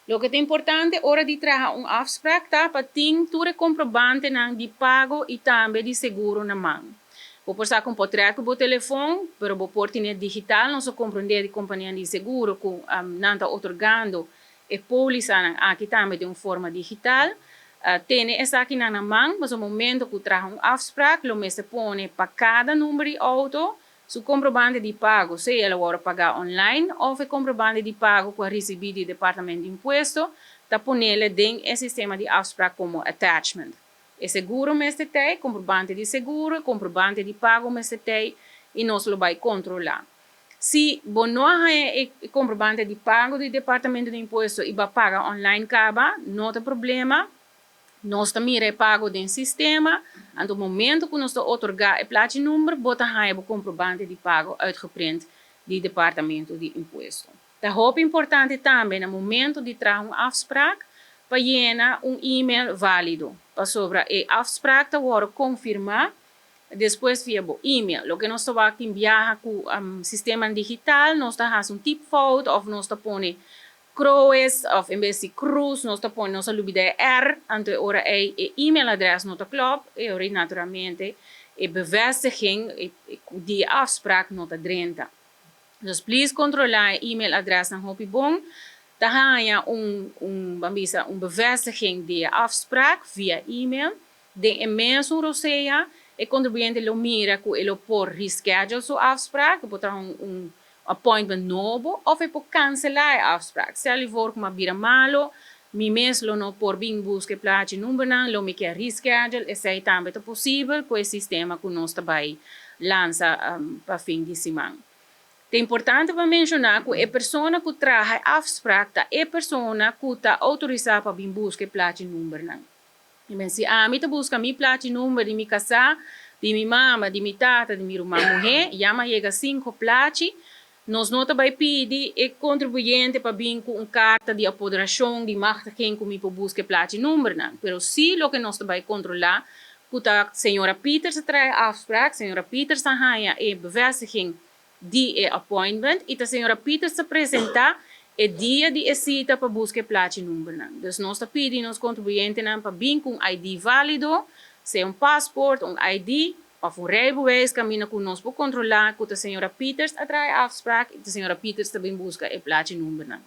Loke ta importante ora di traha un afspraak ta pa tin tur e komprobantenan di pago i tambe di seguro na man. Bo por saka un portrèt ku bo telefòn, pero bo por tene digital. Nos a komprondé di kompania di seguro ku nan ta otorgando e pólisanan aki tambe den un forma digital. Tene esakinan na man, pasobra momento ku traha un afspraak, lo mester pone pa kada number di outo su komprobante di pago, sea el a wòrdu pagá online òf e komprobante di pago ku a risibí di Departamento di Impuesto, ta ponele den e sistema di afspraak komo attachment. E seguro mester tei, komprobante di seguro, komprobante di pago mester tei i nos lo bai kontrolá. Si bo no a haña e komprobante di pago di Departamento di Impuesto i bo a paga online kaba, no ta problema. Nos ta mira e pago den sistema, anto momento ku nos ta otorgá e plachi number, bo ta haña bo komprobante di pago uitgeprint di Departamento di Impuesto. Ta hopi importante tambe na momento di traha un afspraak pa yena un e-mail válido, pasobra e afspraak ta wòrdu konfirmá despues via bo e-mail. Loke nos ta wak tin biaha ku sistemanan digital, nos ta hasi un typfout òf nos ta pone Croes òf en bes di Cruz nos ta pone, nos a lubida e R, anto e ora ei e e-mail adres no ta klòp, e ora ei naturalmente e bevestiging di e afspraak no ta drenta. Dus please kontrolá e e-mail adresnan hopi bon. Ta haña un un ban bisa un bevestiging di e afspraak via e-mail. Den e mesun rosea e kontribuyente lo mira ku e lo por reschedule su afspraak, e por traha un un appointment nobo òf e por kanselá e afspraak. Stel je voor ku mi a bira malo, mi mes lo no por bin buska e plachi numbernan, lo mi kier reschedule, esei tambe ta posibel ku e sistema ku nos ta bai lansa pa fin di siman. Ta importante pa menshoná ku e persona ku traha e afspraak ta e persona ku ta outorisá pa bin buska e plachi numbernan. I men si ami ta buska mi plachi number di mi kasá, di mi mama, di mi tata, di mi ruman muhé, ya mi a yega sinku plachi, nos no ta bai pidi e kontribuyente pa bin ku un karta di apoderashon, di machtiging ku mi por buska e plachi numbernan. Pero si loke nos ta bai kontrolá ku ta señora Pieters a traha e afspraak, señora Pieters a haña e bevestiging di e appointment i ta señora Pieters ta presentá e dia di e sita pa buska e plachi numbernan. Dus nos ta pidi nos kontribuyentenan pa bin ku un ID válido, sea un pasport, un ID òf un rijbewijs kaminda ku nos por kontrolá ku ta señora Pieters a traha e afspraak i ta señora Pieters ta bin buska e plachi numbernan.